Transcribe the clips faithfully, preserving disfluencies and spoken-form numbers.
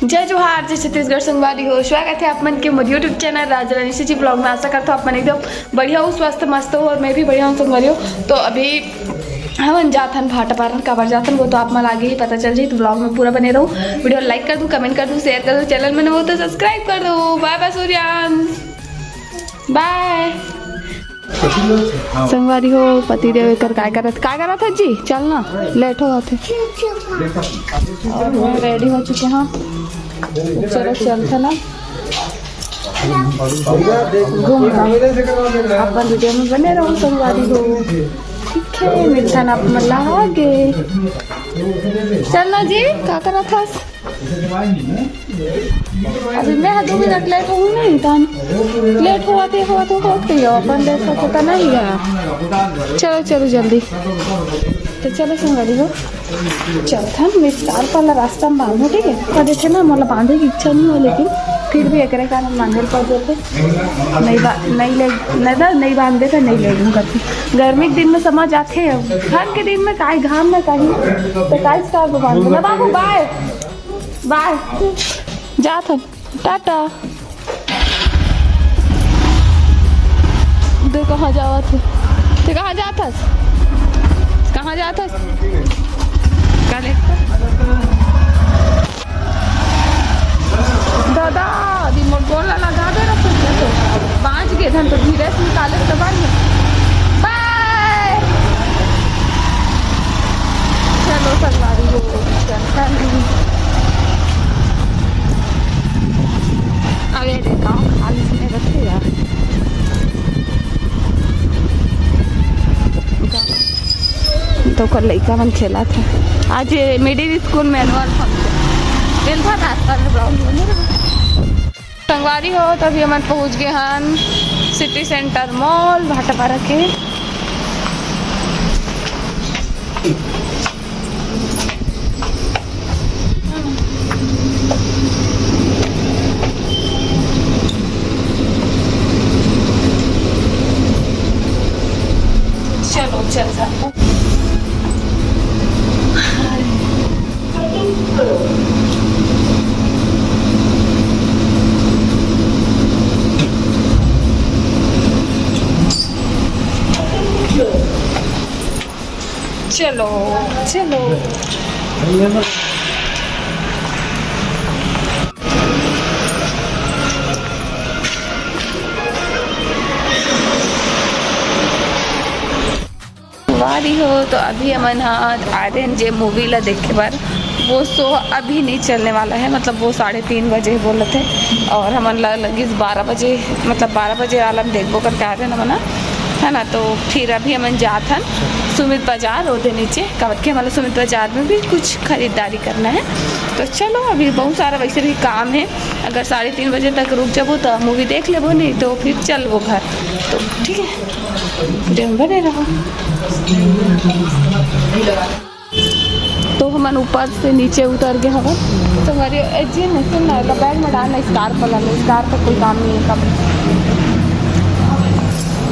जय जोहार, जय छत्तीसगढ़ संगवारी हो। स्वागत है आप मन के मोर YouTube चैनल राजा रानी जी ब्लॉग में। आशा करता हूँ आप मन एकदम बढ़िया हो, स्वस्थ मस्त हो और मैं भी बढ़िया हूँ संगवारी हो। तो अभी हमन जाथन भाटापारा, काबर जाथन वो तो आप मन आगे ही पता चल जाही। तो ब्लॉग में पूरा बने रहो, वीडियो लाइक कर दो, कमेंट कर दो, शेयर कर दो, चैनल में नवा हो तो सब्सक्राइब कर दो। बाय बाय सूर्यांश, बाय। संगवारी हो, पति देव एकर काय करत, काय करत है जी? चल ना, लेट होवत है। और मैं रेडी हो चुके हैं, चलो चलते ना घूम। अपन वीडियो में बने रहो संगवारी हो, ठीक है, मिलथन आप मन ला आगे। चल ना जी, का करत हस? अभी मैं दो मिनट लेट हूँ नहीं तन, लेट होवत है, होवत है, होवत कहियो, अपन लेट होत तो नहीं है। चलो चलो जल्दी। तो चलो संगवारी हो, चलथन विस्तार वाला रास्ता में बांधो, ठीक है? और देखे ना, मोला बांधे की इच्छा नहीं हो, लेकिन फिर भी एकरे कारण बांधे पड़ जाते। नहीं बा-, नहीं ले, नहीं बा-, नहीं बांध देते, नहीं ले लूँ करके। गर्मी के दिन में समझ आते हैं, ठंड के दिन में काहे घाम में कहीं, तो काहे स्टार को बांध देना। बाबू बाय, बाय, जात हन, टाटा। दे कहाँ जावत है? ते कहाँ जात हस? कहाँ जात हस? कलेक्टर। दादा, अभी मोर गोड़ ला लगा दे रहा तो बाँच गे धन तो धीरे से निकाले तो बन। बाय। चलो संगवारी हो, चलता है। अरे रे, गाँव खाली नहीं रखे यार। तो कल लइका मन खेलत हे। आज मिडिल स्कूल में एनुअल फंक्शन। एल्फा रास्ता में ब्राउन बने रहा। संगवारी हो, तभी हमन पहुँच गए हन सिटी सेंटर मॉल भाटापारा के। चलो, चल जा। चलो, चलो। संगवारी हो, तो अभी हमन ह आए रहेन जे मूवी ला देखे बर, वो शो अभी नहीं चलने वाला है, मतलब वो साढ़े तीन बजे बोलत हे और हमन ला लगिस बारह बजे, मतलब बारह बजे वाला में देखबो करके आए रहेन हमन ह, है ना। तो फिर अभी हमन जात हन सुमित बाजार, ओदे नीचे, काबर के हमन ला सुमित बाजार में भी कुछ खरीदारी करना है। तो चलो, अभी बहुत सारा वैसे भी काम है, अगर साढ़े तीन बजे तक रुक जाबो तो मूवी देख लेबो, नहीं तो फिर चलबो घर। तो ठीक है, वीडियो में बने रहो। तो हमन ऊपर से नीचे उतर गए हवन। तो हमारे, ए, जी नहीं, सुन ना, एला बैग में डाल ना, स्कार्फ वाला ले, स्कार्फ का कोई काम नहीं है कब।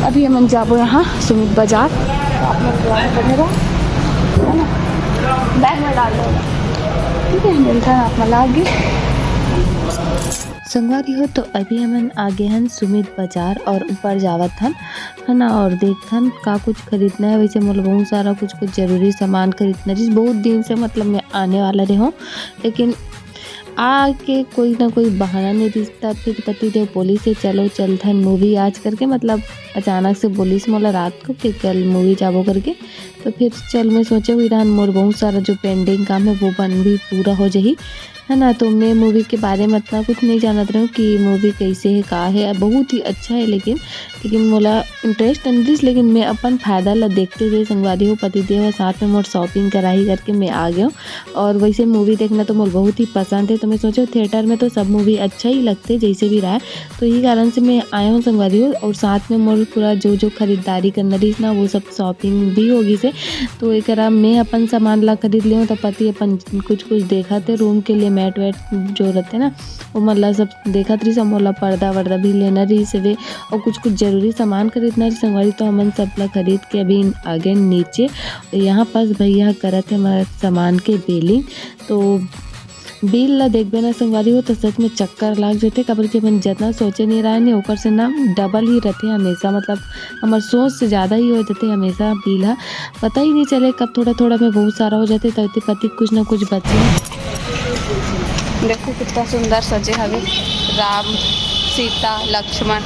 अभी हमन जाबो यहाँ सुमित बाजार, तो आप लोग vlog में बने रहो, है ना, बैग में डाल दो, ठीक है, मिलता है आप मन ला आगे। संगवारी हो, तो अभी हमन आ गए हन सुमित बाजार और ऊपर जावत हन, है ना, और देखथन का कुछ खरीदना है। वैसे मोला बहुत सारा कुछ कुछ जरूरी सामान खरीदना, जिस बहुत दिन से मतलब मैं आने वाला रहे हूँ, लेकिन आके कोई ना कोई बहाना नहीं दिखता। फिर पति देव बोलिस हे, "चलो चलथन मूवी आज," करके, मतलब अचानक से बोलिस मोला रात को कि कल मूवी जाबो करके। तो फिर चल, मैं सोचे हुई रहन मोर बहुत सारा जो पेंडिंग काम है वो बन भी पूरा हो जाही, है ना। तो मैं मूवी के बारे में इतना कुछ नहीं जानत रहूँ कि मूवी कैसे है, का है, बहुत ही अच्छा है, लेकिन लेकिन मोला इंटरेस्ट नहीं दिस, लेकिन मैं अपन फायदा ला देखते हुए संगवारी हो, पति देव ह साथ में मोर शॉपिंग कराही करके मैं आ गया हूँ। और वैसे मूवी देखना तो मोर बहुत ही पसंद है, तो मैं सोचे थिएटर में तो सब मूवी अच्छा ही लगते जैसे भी रहा है, तो यही कारण से मैं आया हूँ संगवारी हो। और साथ में मोर पूरा जो जो खरीदारी करना रही ना, वो सब शॉपिंग भी हो गई से। तो एकरा मैं अपन सामान ला खरीद लेहूँ, तो पति अपन कुछ कुछ देखा थे रूम के लिए, मैट वैट जो रहते ना, वो मतलब सब देखत रहिस, मोला पर्दा वर्दा भी लेना रहिस हवे, और कुछ कुछ जरूरी सामान खरीदना रहिस संगवारी, तो हमन सब ला खरीद के अभी आगे नीचे। यहाँ पास भैया करत हे हमारा सामान के बिलिंग, तो बिल ला देखबे ना संगवारी हो, तो सच में चक्कर लाग जथे, काबर कि हमन जतना सोचे नहीं रहे ने, ओकर से ना डबल ही रथे हमेशा, मतलब हमर सोच से ज्यादा ही हो जथे हमेशा बिल हा। पता ही नहीं चले कब थोड़ा थोड़ा में बहुत सारा हो जथे, तो इतने पति कुछ ना कुछ बचे। देखो कितना सुंदर सजे हवे राम, सीता, लक्ष्मण।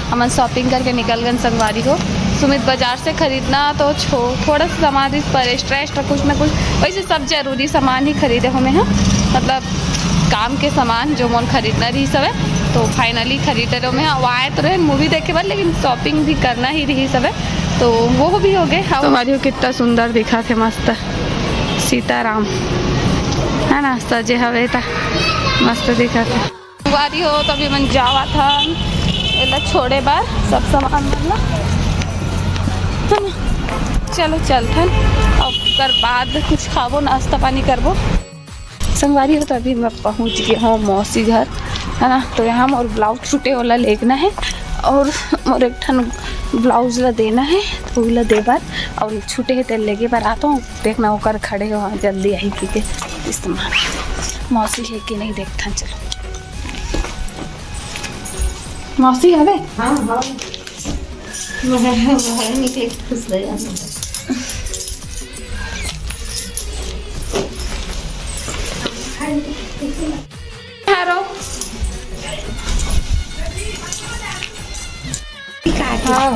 हमन शॉपिंग करके निकल गन संगवारी हो। सुमित बाजार से खरीदना तो छो-, थोड़ा सा सामान इस पर एक्स्ट्रा एक्स्ट्रा कुछ ना कुछ, वैसे सब जरूरी सामान ही खरीदे हमें, हाँ, मतलब काम के सामान जो मोन खरीदना रही सवे, तो फाइनली खरीदे रहो मैं। हाँ, आए तो रहे मूवी देखे बर, लेकिन शॉपिंग भी करना ही रही सवे, तो वो भी हो गए। हाँ, हमारी हो कितना सुंदर दिखा थे, मस्त सीताराम है ना, सजे हवे ता मस्त दिखा थे। संगवारी हो, तो अभी मन जावत हन एला छोड़े बर सब सामान मन ला, है ना? चलो चलथन, ओकर बाद कुछ खाबो, नाश्ता पानी करबो। संगवारी हो, तो अभी मैं पहुंच गया हूँ मौसी घर, है ना? तो यहाँ मोर ब्लाउज छूटे वाला लेगना है और मोर एक ठन ब्लाउज ला देना है, तो ओला दे बर और छूटे है तेल लेगे बर आता हूँ। देखना ओकर खड़े हो, हाँ, जल्दी आई की के इस्तेमाल। मौसी है कि नहीं देखथन, चलो। मौसी हवे? हाँ, हाँ। मैं, मैं नहीं देख, खुश रहे। हेलो। हाँ।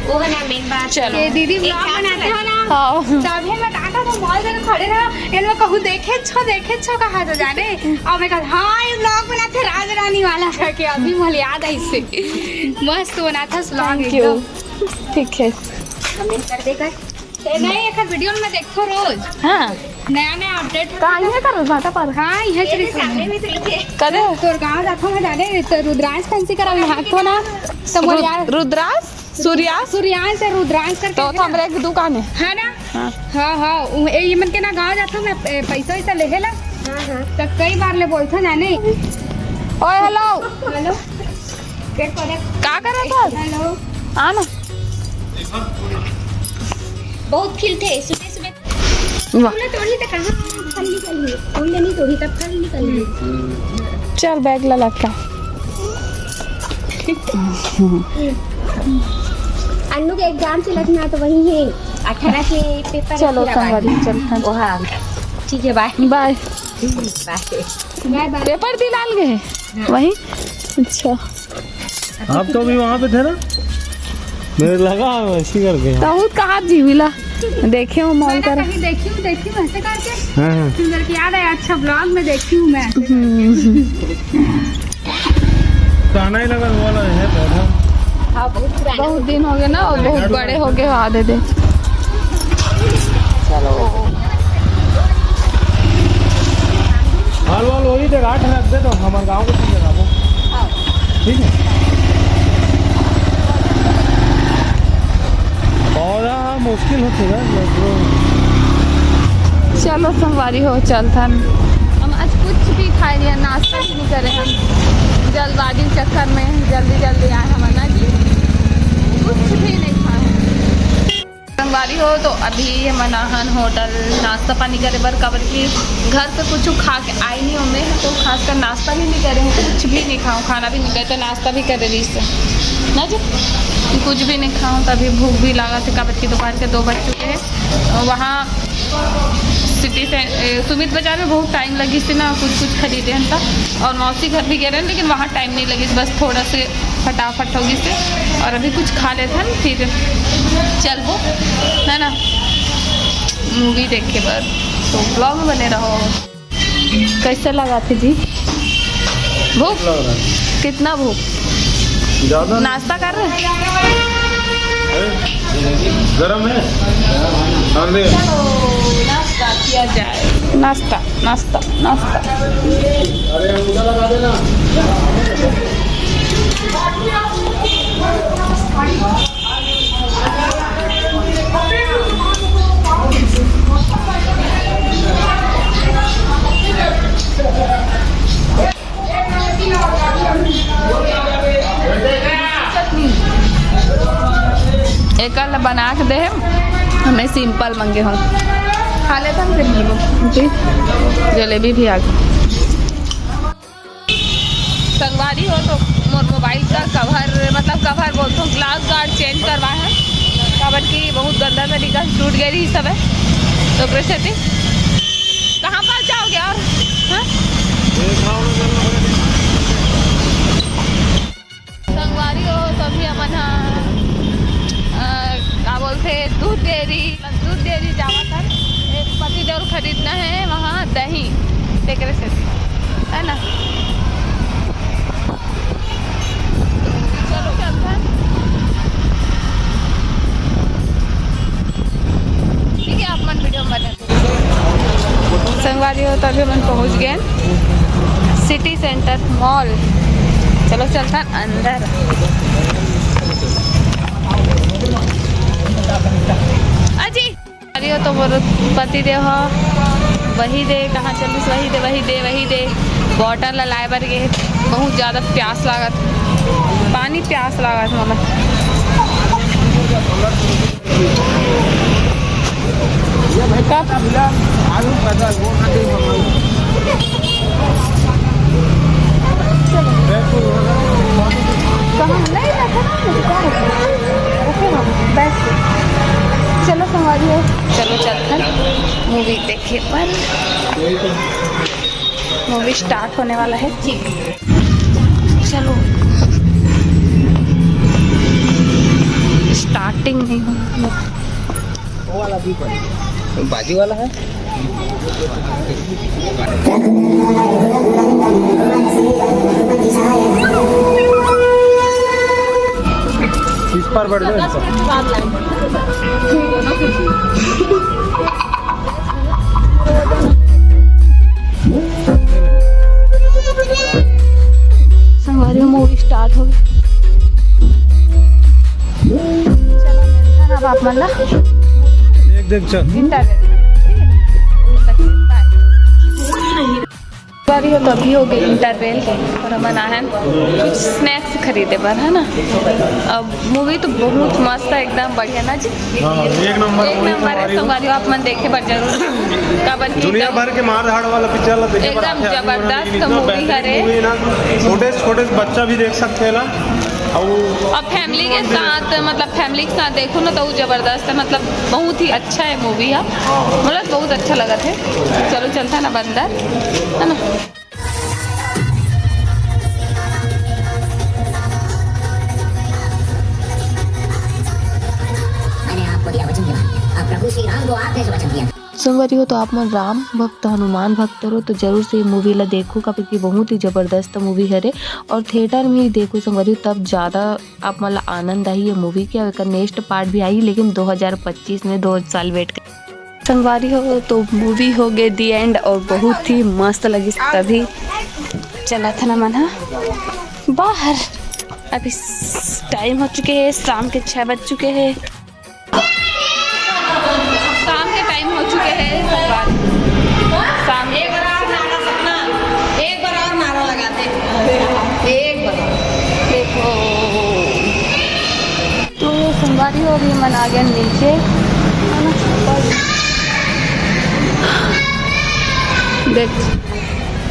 वो है ना मेन बात। चलो। ये दीदी एक vlog बनाते हो ना? हाँ। तभी मैं कहा था, तो मॉल में खड़े रहो, ये लोग कहूँ देखे छो, देखे छो कहा तो जाने। और मैं कहा, "हाँ, ये vlog बनाते राज रानी वाला," करके अभी मोला याद आई से। मस्त बनाता vlog एकदम। ठीक है। कमेंट कर देगा। ए, नहीं, एकर वीडियो में देखो रोज। हाँ। नया नया अपडेट। कहाँ है कर भाटा पर? हाँ, ये चली सामने में तो लिखे। कदे? तोर गाँव जाथो मैं जाने, तो रुद्रांश फैंसी करा भागथो ना, तो मोर रुद-, यार रुद्रांश? सूर्यास्त? सूर्यांश से रुद्रांश करके तो है ना? हमरे एक दुकान है। है ना? हाँ। हाँ, हाँ, उ-, ए, ये मन के ना गाँव जाथो मैं, ए, पैसा वैसा लेहे ला। हाँ, हाँ। तो कई बार ले बोलथो ना, नहीं? ओए, हेलो। हेलो। का करत हस? हेलो। आ ना। बहुत खिलथे, सुबह सुबह वाह। फूल तोड़ही त कहाँ फल निकलही? फूल नहीं तोड़ही त फल निकलही। चल, बैग ला लटका। अन्नू के एग्जाम चलत ना, तो वही है, अठारह के पेपर है, चलो फिर आवाज। संगवारी, चलथन। ओहा, ठीक है, बाय। बाय। बाय। बाय, बाय। पेपर दिलाल गए हैं? हाँ। वही? अच्छा। आप तो अभी वहाँ पे थे ना, मेरे लगा ऐसी करके। बहुत कहा जीविला देखे हो मॉल मैं ना कर। कहीं देखी हूँ, देखी हूँ ऐसे करके। हाँ, हाँ। फिर मेरे को याद आया, अच्छा, vlog में देखी हूँ मैं। हम्म। पुराना ही लगा, वो वाला है पौधा। हाँ, बहुत पुराना। बहुत दिन हो गए ना, और बहुत बड़े हो गए, हाँ, दे दे। चलो। हाल वाल वही जगह रख दे, तो हमारे गाँव को चीज लगाबो। हाँ। ठीक है। पौधा मुश्किल होथे ना, bro। चलो संगवारी हो, चलथन। हम आज कुछ भी खाए नहीं, नाश्ता भी नहीं करे हम। जल्दबाजी चक्कर में जल्दी जल्दी आए हम ना जी, कुछ भी नहीं खाए। संगवारी हो, तो अभी हमन आहन होटल नाश्ता पानी करे बर, काबर कि घर से कुछ खा के आई नहीं हूँ मैं, तो खासकर नाश्ता भी नहीं करे हूँ, कुछ भी नहीं खाऊँ, खाना भी नहीं करे, तो नाश्ता भी करे रही से ना जी, कुछ भी नहीं खाऊँ। तो अभी भूख भी लगा थे, काबर कि दोपहर के दो बज चुके हैं। वहाँ सिटी से, ए, सुमित बाजार में बहुत टाइम लगी से ना, कुछ कुछ खरीदे हम तब, और मौसी घर भी गए रहे, लेकिन वहाँ टाइम नहीं लगी, बस थोड़ा से फटाफट होगी से। और अभी कुछ खा लेथन, फिर चलबो, है ना, मूवी देखे बर। तो vlog में बने रहो। कैसे लगा थे जी भूख? कितना भूख? ज्यादा नहीं। नाश्ता कर रहे हैं? अरे, गरम है। हाँ, ले। चलो, नाश्ता किया जाए। नाश्ता, नाश्ता, नाश्ता। अरे, उधर लगा देना। एकर ला बना के दे, हमने सिंपल मंगे हो। खा लेथन, फिर मिलबो। जी, जलेबी भी आ गई। संगवारी हो, तो मोर मोबाइल का कवर, मतलब कवर बोलथों, ग्लास गार्ड चेंज करवा है, काबर कि बहुत गंदा तरीका से टूट गए रही सब है। तो ओकरे सेती कहाँ पास जाओगे और, हाँ? संगवारी हो, तो अभी हमन ह, अ, का बोलथे, दूध डेयरी, दूध डेयरी जावत हन। एक पति देव खरीदना है वहाँ दही, तेकरे से, है ना? चलो चलथन। ठीक है, आप मन वीडियो में बने। संगवारी हो, तो अभी हमन पहुँच गए सिटी सेंटर मॉल। चलो चलथन अंदर। अजी, अरे हो तो मोर पति देव ह वही दे, कहाँ चलिस, वही दे, वही दे, वही दे। बॉटल ला लाए बर गे, बहुत ज्यादा प्यास लागत, पानी प्यास लागत मोला। कहाँ? नहीं, रखा ना, मुझे क्या रखना? ओके, हाँ, बैठ के। चलो, संगवारी हो। चलो, चलथन मूवी देखे बर। मूवी स्टार्ट होने वाला है। चलो, स्टार्टिंग नहीं हुआ। वो वाला भी पड़ी। बाजू वाला है। इस पर बैठ जाओ, इस पर। संगवारी, मूवी स्टार्ट हो गई। चलो, मिलथन अब आप मन ला। देख, देख, चल। इंटरवल। ठीक है? बारी हो तो अभी हो गए इंटरवल और हमन आए हैं कुछ स्नैक्स खरीदे बर, है ना? अब मूवी तो बहुत मस्त है, एकदम बढ़िया ना जी। हाँ, एक नंबर एक मूवी नंबर है। संगवारी हो, आप मन देखे बर जरूर, काबर कि दुनिया एकदम भर के मार धाड़ वाला पिक्चर ला देखे बर एकदम आथे आदमी मन, जबरदस्त लेकिन इतना मूवी बेहतरीन हरे। मूवी है ना, छोटे से छोटे से बच्चा भी देख सकथे ला। और फैमिली के साथ, मतलब फैमिली के साथ देखो ना तो वो जबरदस्त है, मतलब बहुत ही अच्छा है मूवी है, मतलब बहुत अच्छा लगा थे। चलो चलता ना बंदर, है ना? मैंने आपको दिया वचन, अब प्रभु श्री राम को आपने जो वचन दिया। संगवारी हो, तो आप मन राम भक्त, हनुमान भक्त हो तो जरूर से ये मूवी ला देखो, काबर कि बहुत ही जबरदस्त मूवी हरे। और थिएटर में ही देखो संगवारी हो, तब ज़्यादा आप मन ला आनंद आही ये मूवी के। और एकर नेक्स्ट पार्ट भी आई, लेकिन दो हज़ार पच्चीस में, दो साल वेट कर। संगवारी हो, तो मूवी हो गए दी एंड और बहुत ही मस्त लगी। तभी चला था ना मन हा बाहर। अभी टाइम हो चुके हैं, शाम के छः बज चुके हैं। शाम के टाइम हो चुके हैं। शाम एक बार और नारा, सपना, एक बार और नारा लगाते। एक बार। देखो, तो संगवारी हो, अभी मन आ गए नीचे, है ना? देख,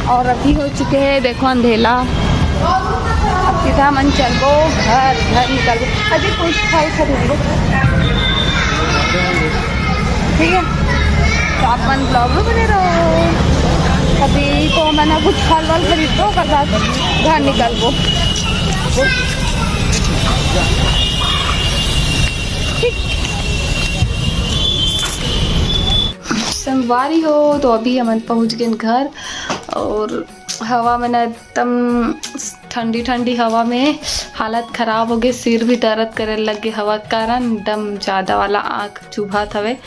और अभी हो चुके हैं, देखो, अंधेला। अब सीधा मन चलबो घर, घर निकलबो। अभी कुछ फल खरीदबो, ठीक है? तो आप मन ब्लॉग में बने रहो। अभी तो मैंने कुछ फल वल खरीदबो, ओकर बाद घर निकलबो। ठीक। संगवारी हो, तो अभी हमन पहुंच गए घर और हवा में ना एकदम ठंडी ठंडी हवा में हालत खराब हो गई, सिर भी दर्द करे लग गए हवा के कारण, एकदम ज़्यादा वाला आँख चुभात हवे,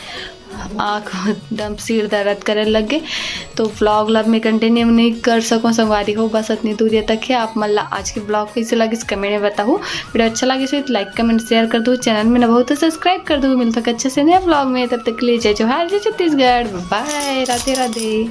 आँख एकदम सिर दर्द करे लग गए। तो ब्लॉग ला मैं कंटिन्यू नहीं कर सकूँ संगवारी हो, बस इतनी दूरिया तक है। आप मन ला आज के ब्लॉग कैसे लगिस कमेंट में बताहू। वीडियो अच्छा लगिस हो तो लाइक, कमेंट, शेयर कर दो, चैनल में ना बहुत तो सब्सक्राइब कर दो। मिलता अच्छे से नया ब्लॉग में, तब तक के लिए जय जोहार, जय छत्तीसगढ़, बाय, राधे राधे।